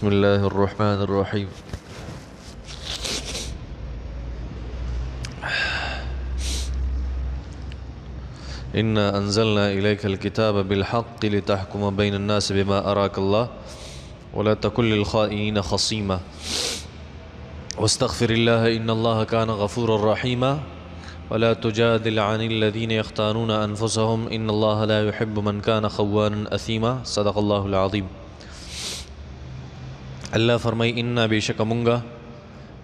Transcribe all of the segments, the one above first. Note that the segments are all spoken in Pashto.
بسم الله الرحمن الرحيم. إنا أنزلنا إليك الكتاب بالحق لتحكم بين الناس بما أراك الله ولا تكن للخائنين خصيما واستغفر الله إن الله كان غفورا رحيما ولا تجادل عن الذين يختانون أنفسهم إن الله لا يحب من كان خوانا أثيما. صدق الله العظيم. الله فرمای انا بیشک مونږه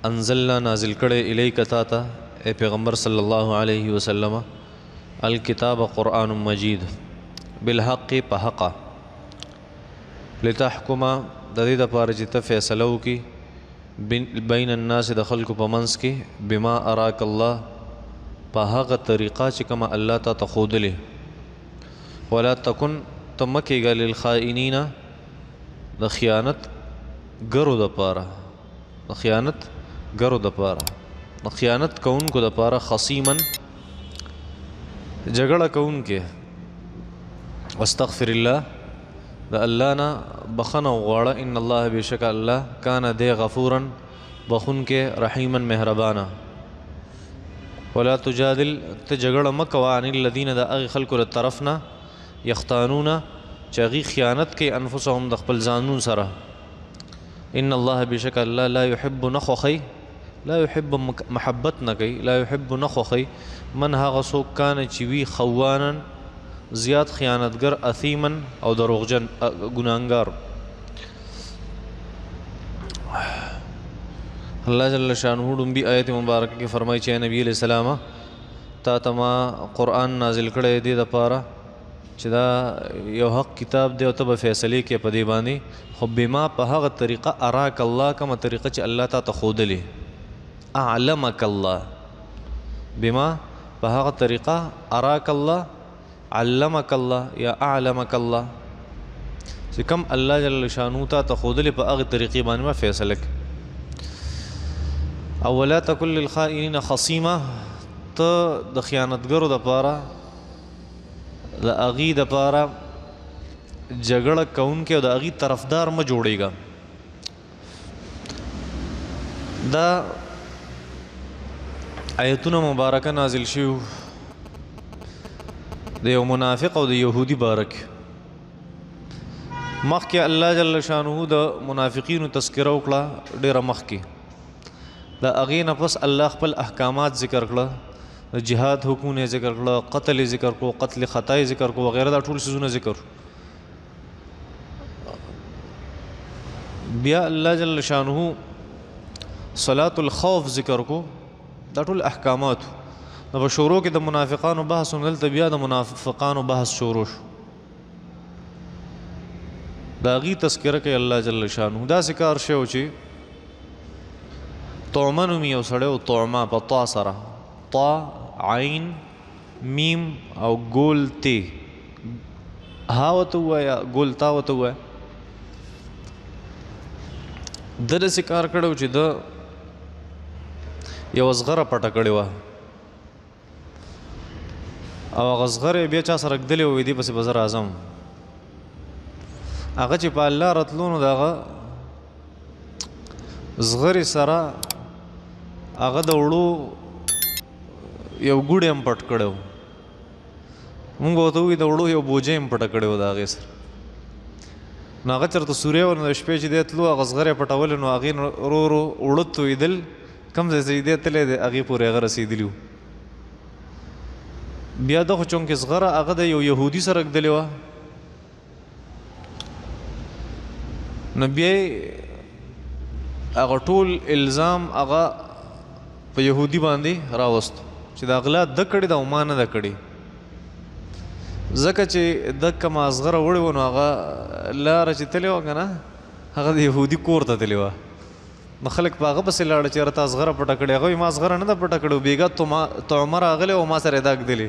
انزلنا نازل کړي الیک تا ته ای پیغمبر صلی الله علیه وسلم الکتاب قرآن مجید بالحق په حق لتحکم د دې دپاره چې ته فیصله وکړي بین الناس د خلکو په منځ کې بما اراک الله په هغه طریقه چې کومه الله تا ته ښودلې. ولا تکن ته مه کېږه للخائنین د خیانت ګرو دپاره، د خیانت ګرو دپاره، د خیانت کوونکو دپاره خصیما جګړه کوونکی. واستغفر الله د الله نه بخښنه وغواړه. ان الله بېشکه الله کان دی غفورا بخښونکی رحیما مهربانه. ولا تجادل ته جګړه مه کوه عن الذین د هغې خلکو له طرف نه یختانونه چې هغوی خیانت کوي انفسهم د خپل ځانونو سره. ان الله بشک الله لا يحب نخوخي لا يحب محبت نه کوي لا يحب نخوخي من هغه څوک کان چې وي خوانا زیات خیانتګر اثیما او دروغجن ګناهګار. الله جل شانه ډومبي آیت مبارکه کې فرمایي چې نبی علیہ السلام تا ته ما قرآن نازل کړی دی دپاره چې دا یو حق کتاب دی او ته به فیصلې کې په دې باندې، خو بما په هغه طریقه اراک الله کومه طریقه چې الله تا ته ښودلې. اعلمک الله بما په هغه طریقه اراک الله علمک الله یا اعلمک الله چې کوم الله جل شانه تا ته ښودلې په هغه طریقې باندې ما فیصله کوي. او ولا تکن للخائنین خصیما ته د خیانتګرو دپاره د هغې دپاره جګړه کوونکی او د هغې طرفدار مه جوړېږه. دا آیتونه مبارکه نازل شوي د یو منافق او د یهودي باره کې. مخکې الله جل شانه د منافقینو تذکره وکړه ډېره مخکې. د هغې نه پس الله خپل احکامات ذکر کړه، د جهاد حکمونه یې ذکر کړه، قتل یې ذکر کړو، قتل خطا یې ذکر کړو وغیره، دا ټول څیزونه ذکر. بیا الله جل شانه صلاة الخوف ذکر کو، دا ټول احکامات. نو په شروع کې د منافقانو بحث و، دلته بیا د منافقانو بحث شروع شو. د هغې تذکره کوي الله جل شانه. داسې کار شوی چې طعمه نومي یو سړی و، طعمه په طا سره، طا عین میم او ګول تی، ها ورته ووایه ګول تا ورته ووایه. ده داسې کار کړی و چې ده یوه زغره پټه کړې وه او هغه زغره یې بیا چا سره ږدلې وه، وایي دې پسې به زه راځم. هغه چې په الله راتلو نو د هغه زغرې سره هغه د وړو یو ګوډی هم پټ کړی و. مونږ به ورته ووایو د وړو یو بوجۍ هم پټه کړې وه د هغې سره. نو هغه چېرته سوری و، نو د شپې چې دی تلو هغه زغرې پټولې، نو هغې ورو ورو اوړه تویدل، کوم ځای چې دی تللی دی هغې پورې هغه رسېدلي وو. بیا ده خو چونکې زغره هغه د یو یهودي سره ږدلې وه، نو بیا یې هغه ټول الزام هغه په یهودي باندې راوست چې دا غلا ده کړې ده او ما نه ده کړې، ځکه چې ده کومه زغره وړې وه نو هغه لاره چې تللې وه که نه هغه د یهودي کور ته تللې وه. نو خلک په هغه پسې لاړه چې یاره تا زغره پټه کړې. هغه وایي ما زغره نه ده پټه کړې، بېګا طعمه راغلې او ما سره یې دا ږدلې.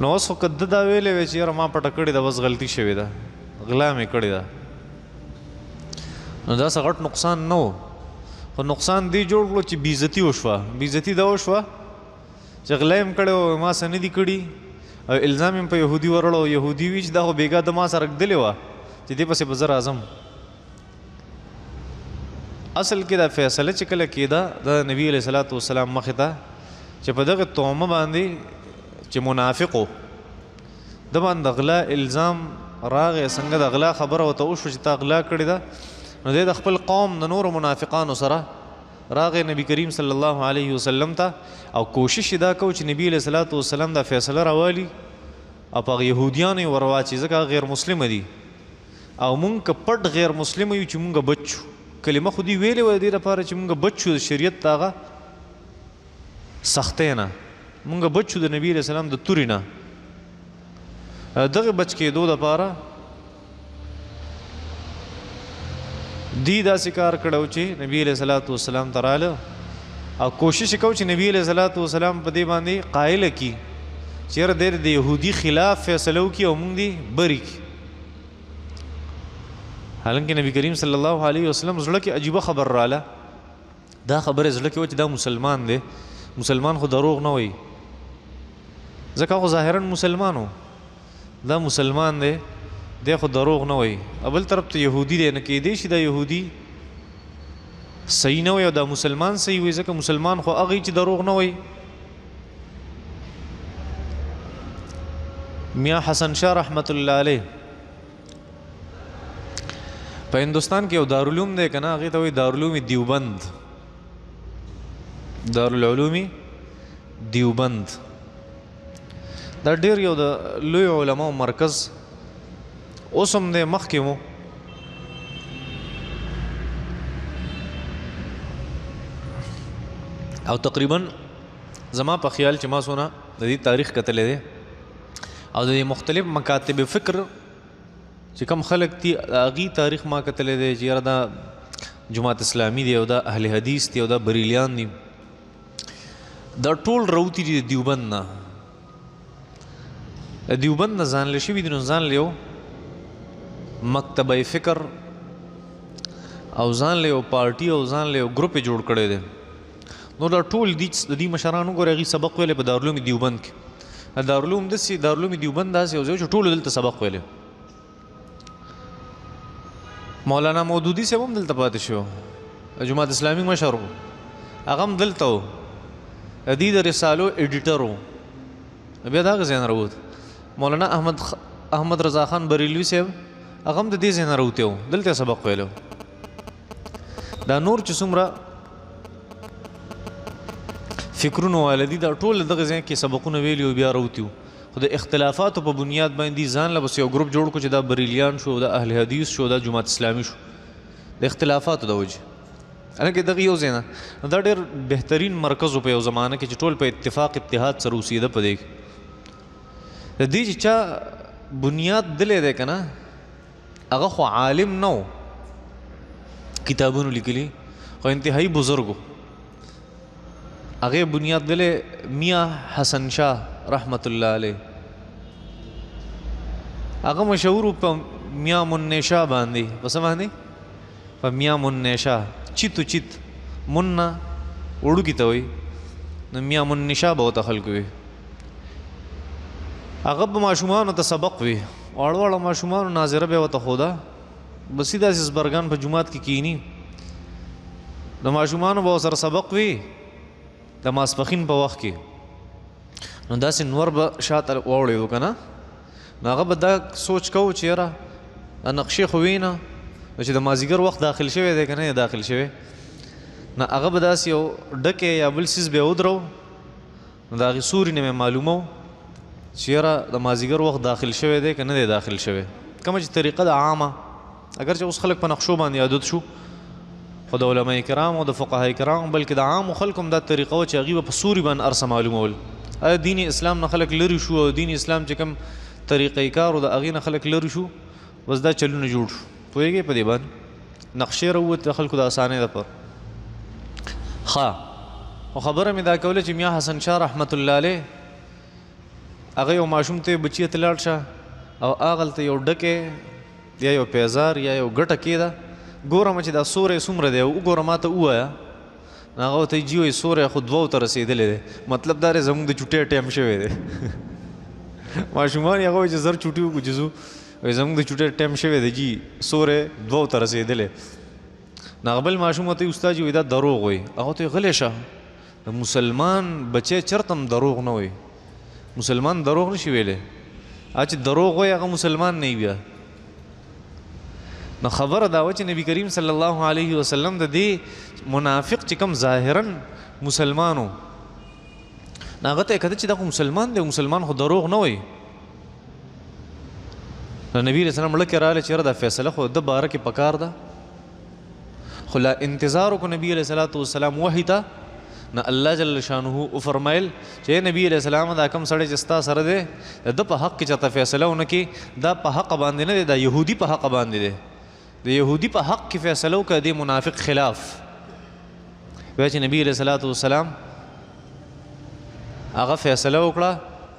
نو اوس خو که ده دا ویلی وی چې یاره ما پټه کړې ده بس غلطي شوې ده غلا مې کړې ده، نو دا څه غټ نقصان نه و. خو نقصان دې جوړ کړو چې بېعزتي وشوه. بېعزتي دا وشوه چې غلا یې هم کړې وه، ما څه نه دي کړي او الزام یې هم په یهودي ورړو. یهودي وي چې دا خو بېګا د ما سره ږدلې وه چې دې پسې به زه راځم. اصل کې دا فیصله چې کله کېده د نبی علیه الصلاة والسلام مخې ته، چې په دغه طعمه باندې چې منافق و، ده باندې د غلا الزام راغی، څنګه د غلا خبره ورته وشوه چې تا غلا کړې ده، نو دی د خپل قوم د نورو منافقانو سره راغی نبی کریم صلی الله علیه وسلم ته، او کوشش یې دا کو چې نبی علیه الصلاة والسلام دا فیصله راوالي او په هغه یهودیانو یې ورواچي، ځکه هغه غیر مسلمه دي، او مونږ که پټ غیر مسلمه یو چې مونږ بچ شو. کلمه خو دوی ویلې وه د دې لپاره چې مونږ بچ شو د شریعت د هغه سختۍ نه، مونږ بچ شو د نبی علیه السلام د تورې نه. دغه بچ کېدو دپاره دی داسې کار کړی چې نبی علیه الصلاة والسلام ته راله او کوشش یې کوو چې نبی علیه الصلاة والسلام په دې باندې قایله کړي چې یاره دی د یهودي خلاف فیصله وکړي او مونږ دې بري کړي. حالانکه نبی کریم صلی الله علیه وسلم زړه کې عجیبه خبر راله، دا خبره زړه کې وه چې دا مسلمان دی، مسلمان خو دروغ نه وایي، ځکه خو ظاهرا مسلمان و، دا مسلمان دی، دی خو دروغ نه وایي، بل طرف ته یهودي دی، نه کېدی شي دا یهودي صحیح نه وایي او دا مسلمان صحیح وایي، ځکه مسلمان خو هغه چې دروغ نه وایي. میا حسن شاه رحمت الله علیه په هندوستان کې یو دارالعلوم دی که نه، هغې ته وایي دارالعلوم دیوبند، دارالعلوم دیوبند. دا ډېر یو د لوی علماو مرکز اوس هم دی، مخکې مو او تقریبا زما په خیال چې ما څونه د دې تاریخ کتلی دی او د دې مختلف مکاتب فکر چې کوم خلک دي هغې تاریخ ما کتلی دی چې یاره دا جماعت اسلامي دی او دا اهل حدیث دی او دا بریلیان دي، دا ټول راوتي دي د دیوبند نه، د دیوبند نه ځان له شوي دي، نو ځان له یو مکتبه فکر او ځان له یو پارټي او ځان له یو ګروپ یې جوړ کړی دی. نو دا ټول دي د دې مشرانو ګورې هغوی سبق ویلی په دارالعلوم دیوبند کې. دارالعلوم داسې، دارالعلوم دیوبند داسې یو ځای چې ټولو دلته سبق ویلی. مولانا مودودي صاحب هم دلته پاتې شو، جماعت اسلامي مشر و، هغه هم دلته و، د دې د رسالو ایډیټر و، بیا د هغه ځای نه راووت. مولانا احمد رضا خان بریلوي صاحب هغه هم د دې ځای نه راوتی و، دلته یې سبق ویلی و. دا نور چې څومره فکرونو والا دي دا ټول دغه ځای کې سبقونه ویلي او بیا راوتي وو، خو د اختلافاتو په بنیاد باندې ځان له بس یو ګروپ جوړ کړو چې دا بریلیان شو، دا اهل حدیث شو، دا جماعت اسلامي شو، د اختلافاتو د وجې. هلکه دغه یو ځای نه دا ډېر بهترین مرکز و په یو زمانه کې چې ټول په اتفاق اتحاد سره اوسېده. په دې کې د دې چې چا بنیاد دلی دی که نه، هغه خو عالم نه و، کتابونو لیکلي، خو انتهایی بزرګ و. هغې بنیاد دلی میا حسن شاه رحمت الله علیه، هغه مشهور و په میا منې شاه باندې. په څه باندې؟ په میا منې شاه. چیت و چیت منه وړوکي ته وایي، نو میا منې شاه به ورته خلکو وي. هغه به ماشومانو ته سبق وي، واړه واړه ماشومانو ناظره به یې ورته ښوده، بس داسې زبرګان په جومات کې کینی، د ماشومانو به ورسره سبق وي د ماسپښین په وخت کې. نو داسې نور به شاته واوړېدو که نه، نو هغه به دا سوچ کوو چې یاره دا نقشې خو وې نه، نو چې د مازدیګر وخت داخل شوی دی که نه داخل شوی، نو هغه به داسې یو ډکی یا بل څیز به یې ودرو، نو د هغې سوري نه مې معلومه و چې یاره د مازدیګر وخت داخل شوی دی که نه دی داخل شوی. کومه چې طریقه ده عامه، اګر چې اوس خلک په نقشو باندې عادت شو، خو د علماء کرامو او د فقهای کرامو بلکې د عامو خلکو هم دا طریقه وه چې هغوی به په سوري باندې هر څه معلومول. دین اسلام نه خلک لرې شو او دین اسلام چې کوم طریقه کار و د هغې نه خلک لرې شو، بس دا چلونه جوړ شو. پوهېږئ په دې باندې نقشې راووتې د خلکو د اسانۍ دپاره. ښه، خو خبره مې دا کوله چې میا حسن شاه رحمت الله علیه هغه یو ماشوم ته بچیه ته لاړ شه او هغلته یو ډکی یا یو پیزار یا یو ګټه کېده، ګورم چې دا سوری څومره دی، وګوره ما ته ووایه. نو هغه ورته جي وایي سوری خو دوو ته رسېدلی دی، مطلب دا دی زموږ د چوټۍ ټایم شوی دی. ماشومان یې هغه وایي چې زر چوټي وکړو چې ځو. وایي زموږ د چوټۍ ټایم شوی دی جي، سوری دوو ته رسېدلی. نو هغه بل ماشوم ورته وایي استاد جي وایي دا دروغ وایي. هغه ورته وایي غلی شه، د مسلمان بچی چېرته هم دروغ نه وایي، مسلمان دروغ نه شي ویلی، هغه چې دروغ وایي هغه مسلمان نه وي بیا. نو خبره دا وه چې نبی کریم صلی الله علیه وسلم د دې منافق چې کوم ظاهرا مسلمانو، نو هغه ته یې کتل چې دا خو مسلمان دی، مسلمان خو دروغ نه وایي. نو نبی علیه السلام مړه کې راغله چې یاره دا فیصله خو د ده باره کې پکار ده، خو لا انتظار وکړو نبی علیه الصلاة والسلام وحي ته. نو الله جل شانه وفرمایل چې نبی علیه السلام دا کوم سړی چې ستا سره دی د ده په حق کې چېرته فیصله ونه کړي، دا په حق باندې نه دی، دا یهودي په حق باندې دی، د یهودي په حق کې فیصله وکړه د منافق خلاف. بیا چې نبی علیه الصلاة والسلام هغه فیصله وکړه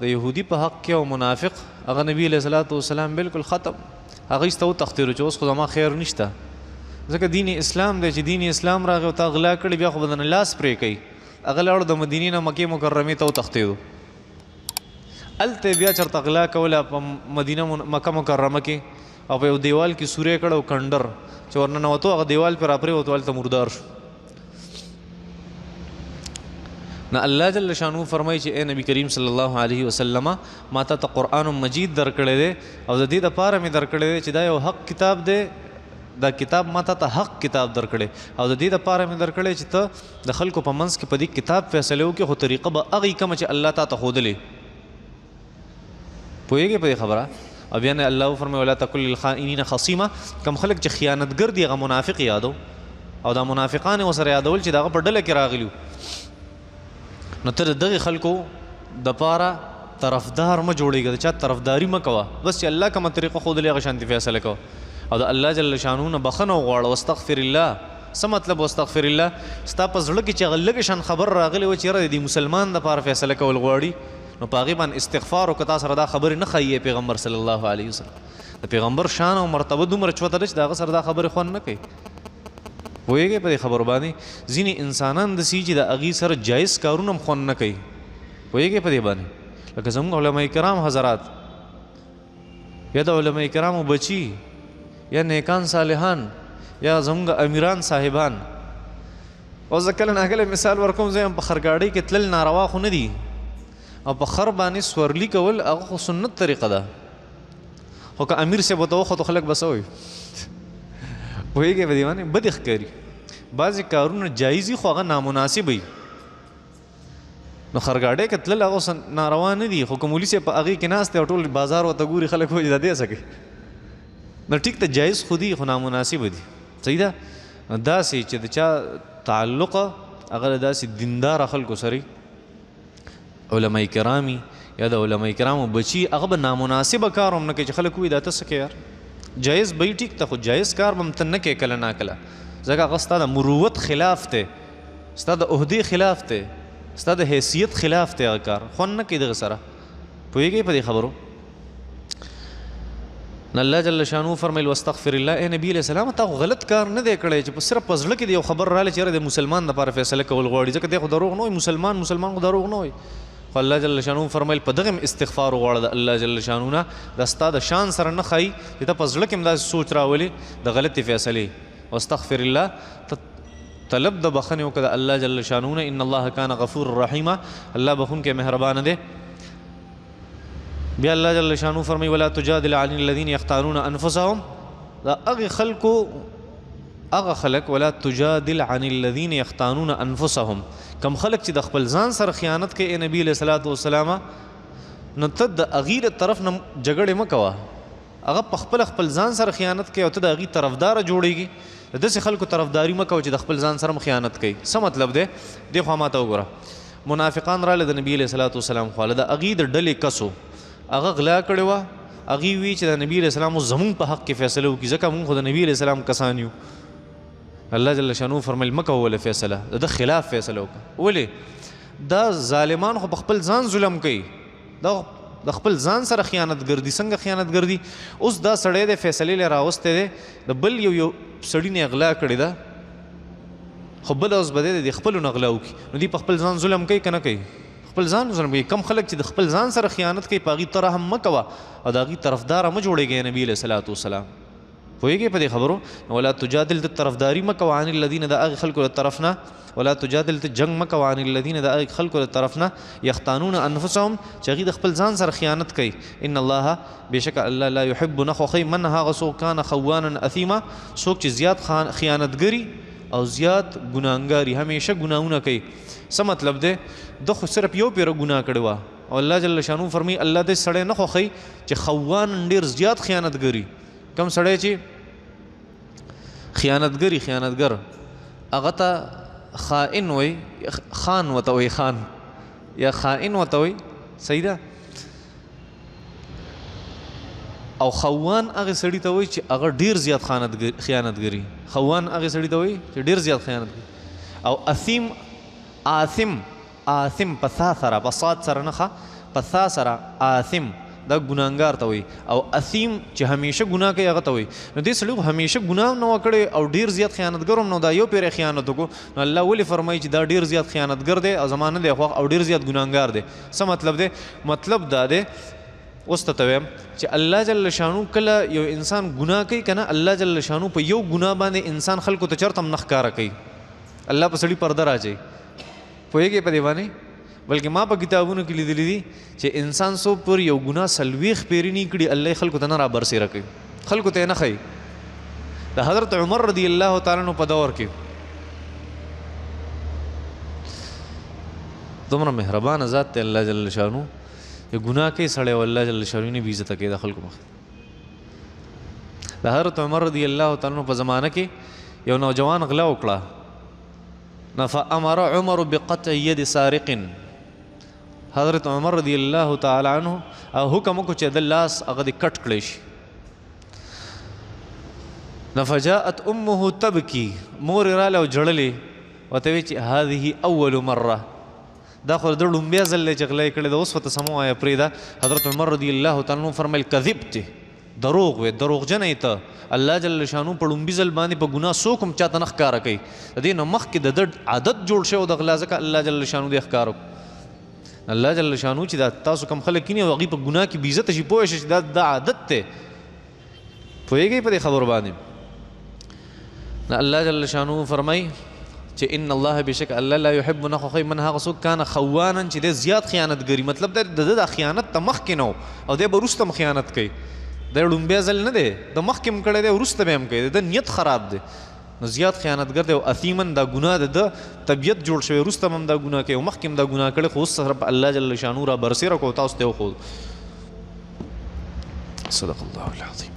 د یهودي په حق کې او منافق، هغه نبی علیه الصلاة والسلام بالکل ختم، هغه ایسته وتښتېدو چې اوس خو زما خیر نشته، ځکه دین اسلام دی، چې دین اسلام راغی او تا غلا کړې بیا خو به درنه لاس پرې کوي. هغه لاړو د مدینې نه مکې مکرمې ته وتښتېدو، هلته یې بیا چېرته غلا کوله په مدینه مکه مکرمه کې، او په یو دیوال کې سوری کړی او کنډر چې ورننوتو هغه دیوال پرې راپرېوتو، هلته مردار شو. نه الله جل شانه فرمایي چې ای نبی کریم صلی الله علیه وسلم، ما تا ته قرآن مجید درکړی دی او د دې دپاره مې درکړی دی چې دا یو حق کتاب دی، دا کتاب ما تا ته حق کتاب درکړی او د دې دپاره مې درکړی چې ته د خلکو په منځ کې په دې کتاب فیصله وکړې، خو طریقه به هغې کومه چې الله تا ته ښودلې. پوهېږې په دې خبره؟ او بیا نه الله وفرمایي ولا تکن للخائنین خصیما، کوم خلک چې خیانتګر دي هغه منافق یادو، او دا منافقان یې ورسره یادول چې د هغه په ډله کې راغلي وو. نو ته د دغې خلکو دپاره طرفدار مه جوړېږه، د چا طرفداري مه کوه، بس چې الله کومه طریقه ښودلې هغه شانتې فیصله کوه، او د الله جل شانه نه بخښنه وغواړه. واستغفر الله. څه مطلب واستغفر الله؟ ستا په زړه کې چې هغه لږ شان خبر راغلی و چې یاره د دې مسلمان دپاره فیصله کول غواړي، نو په هغې باندې استغفار وکړه، تا سره دا خبرې نه ښایي پیغمبر صلی الله علیه وسلم. د پیغمبر شان او مرتبه دومره چوته ده چې د هغه سره دا خبرې خوند نه کوي. پوهېږئ په دې خبرو باندې؟ ځینې انسانان داسې چې د هغې سره جایز کارونه هم خوند نه کوي. پوهېږئ په دې باندې؟ لکه زموږ علما کرام حضرات، یا د علما کرامو بچي، یا نیکان صالحان، یا زموږ امیران صاحبان. اوس زه کله ناکله مثال ورکوم، زه یم په خرګاډۍ کې تلل ناروا خو نه دي، او په خر باندې سورلي کول هغه خو سنت طریقه ده، خو که امیر صاحب ورته وخوتو خلک به څه وایي؟ پوهېږئ په دې باندې؟ بدې ښکاري. بعضې کارونه جایز وي خو هغه نامناسب وي. نو خرګاډۍ که تلل هغه اوس ناروا نه دي، خو که مولوي صاحب په هغې کې ناست دی او ټول بازار ورته ګوري، خلک وایي دا دی څه کوي؟ نو ټیک ته جایز خو دي خو نامناسب دي. صحیح ده؟ داسې چې د چا تعلق هغه له داسې دینداره خلکو سره وي، علما کرامي یا د علما کرامو بچي، هغه به نامناسبه کار هم نه کوي چې خلک ووایي دا ته څه کوې یار، جایز به وي ټیک ته، خو جایز کار به هم ته نه کوې کله ناکله، ځکه هغه ستا د مروت خلاف دی، ستا د عهدې خلاف دی، ستا د حیثیت خلاف دی، هغه کار خوند نه کوي دغه سره. پوهېږئ په دې خبرو؟ نو الله جل شانه فرمایل واستغفر الله. ای نبی علیه السلام، تا خو غلط کار نه دی کړی چې په صرف په زړه کې د یو خبر راغلی چې یاره د مسلمان دپاره فیصله کول غواړي، ځکه دی خو دروغ نه وایي، مسلمان خو دروغ نه وایي. خو الله جل شانه فرمایل په دغه هم استغفار وغواړه د الله جل شانه نه، دا ستا د شان سره نه ښایي چې ته په زړه کې هم داسې سوچ راولې د غلطې فیصلې. واستغفر الله، ته طلب د بخښنې وکړه د الله جل شانه نه، ان الله کان غفور رحیما، الله بخښونکی مهربان دی. بیا الله جل شانه فرمایي ولا تجادل عن الذین یختارون انفسهم. دا هغې خلکو هغه خلک ولا تجادل عن الذین یختانون انفسهم، کم خلک چې د خپل ځان سره خیانت کوي، ای نبی علیه الصلاة والسلام، نو ته د هغې له طرف نه جګړې مه کوه، هغه په خپله خپل ځان سره خیانت کوي او ته د هغې طرفداره جوړېږي. د داسې خلکو طرفداري مه کوه چې د خپل ځان سره هم خیانت کوي. څه مطلب دی؟ دې خوا ما ته وګوره، منافقان راغله د نبی علیه الصلاة والسلام خواله، د هغې د ډلې کسو هغه غلا کړې وه، هغې وی چې د نبی علیه السلام اوس زمونږ په حق کې فیصله وکړي، ځکه مونږ خو د نبی علیه السلام کسان یو. الله جل شانه فرمایل مه کوه وله فیصله، د ده خلاف فیصله وکړه. ولې؟ دا ظالمان خو په خپل ځان ظلم کوي، دا د خپل ځان سره خیانتګر دي. څنګه خیانتګر دي؟ اوس دا سړی دی فیصلې له راوستی دی، د بل یو سړي نه یې غلا کړې ده، خو بله اوس به دی د خپلو نه غلا وکړي، نو دوی په خپل ځان ظلم کوي که نه کوي؟ خپل ځان ظلم کوي. کم خلک چې د خپل ځان سره خیانت کوي په هغې ته رحم مه کوه او د هغې طرفداره مه جوړېږئ. نبي علیه الصلاة والسلام پوهېږئ په دې خبرو؟ ولا تجادل ته طرفداري مه کوه عن الذین د هغې خلکو له طرف نه، ولا تجادل ته جنګ مه کوه عن الذین د هغې خلکو له طرف نه یختانون انفسهم چې هغوی د خپل ځان سره خیانت کوي. ان الله بېشکه الله لا یحب نه خوښوي من هغه څوک کان خوانا اثیما، څوک چې زیات خیانتګري او زیات ګناهګاري، همیشه ګناهونه کوي. څه مطلب دی؟ ده خو صرف یو پیره ګناه کړې وه او الله جل شانه فرمایي الله دې سړی نه خوښوي چې خوان ډېر زیات خیانتګري. کم سړی چې خیانتګري، خیانتګر هغه ته خائن وایي، خان ورته وایي، خان یا خائن ورته وایي، صحیح ده. او خوان هغې سړي ته وایي چې هغه ډېر زیات خیانتګري، خوان هغې سړي ته وایي چې ډېر زیات خیانتګري. او اثیم، آثم، آثم په ثا سره، په صاد سره نه، ښه په ثا سره آثم دا ګناهګار ته وایي، او اثیم چې همیشه ګناه کوي هغه ته وایي. نو دې سړي خو همیشه ګناه هم نه وه کړې او ډېر زیات خیانتګر هم نه، دا یو پېری خیانت وکړو، نو الله ولې فرمایي چې دا ډېر زیات خیانتګر دی او زما نه دی خوښ او ډېر زیات ګناهګار دی؟ څه مطلب دی؟ مطلب دا دی اوس ته وایم چې الله جل شانو کله یو انسان ګناه کوي که نه، الله جل شانو په یو ګناه باندې انسان خلکو ته چېرته هم نه ښکاره کوي، الله په سړي پرده راچوي. پوهېږئ په دې باندې؟ بلکې ما په کتابونو کې لیدلي دي چې انسان څو پورې یو ګناه 40 پېرې نه کړي الله یې خلکو ته نه رابرسېره کوي، خلکو ته یې نه ښیي. د حضرت عمر رضی الله تعالی عنه په دور کې دومره مهربانه ذات دی الله جل شانو، یو ګناه کوي سړی او الله جل شانو نه بې عزته کوي د خلکو مخې. د حضرت عمر رضی الله تعالی عنه په زمانه کې یو نوجوان غلا وکړه، فأمر عمر بقطع يد سارق. حضرت عمر رضی الله تعالی عنه او حکم وکړو چې د لاس هغه دې کټ کړی شي. فجاءت امه تبكي، مور یې راله او ژړلې، ورته ویې چې هذه اول مره، دا خو د لومبیا ځل دی چې غلا یې کړې ده، اوس ورته سم ووایه پرېږده. حضرت عمر رضی الله تعالی عنه فرمایل کذبت، دروغ وې، دروغجن یې ته. الله جل شانو په لومبي ځل باندې په ګناه څوک هم چاته نه ښکاره کوي، د دې نه مخکې د ده عادت جوړ شوی د غلا، ځکه الله جل شانو دې ښکاره کړو. الله جل شانو چې دا تاسو کم خلک کیني او هغوی په ګناه کې بې عزته شي، پوه شي چې دا د عادت دی. پوهېږئ په دې خبرو باندې؟ نه الله جل شانو فرمایي چې ان الله بېشکه الله لا يحب نه خوښوي من هغه څوک کان خوانا چې دی زیات خیانتګري. مطلب دا د ده دا خیانت ته مخکې نه و او دی به وروسته هم خیانت کوي، دی ړومبی ځل نه دی، د مخکې هم کړی دی وروسته به هم کوي، د ده نیت خراب دی، نو زیات خیانتګر دی. او اثیمن دا ګناه د ده طبیعت جوړ شوی، وروسته هم دا ګناه کوي او مخکې هم دا ګناه کړې، خو اوس سره په الله جل شانو را برسېره کړو تاسو ته یې وښود. صدق الله العظیم.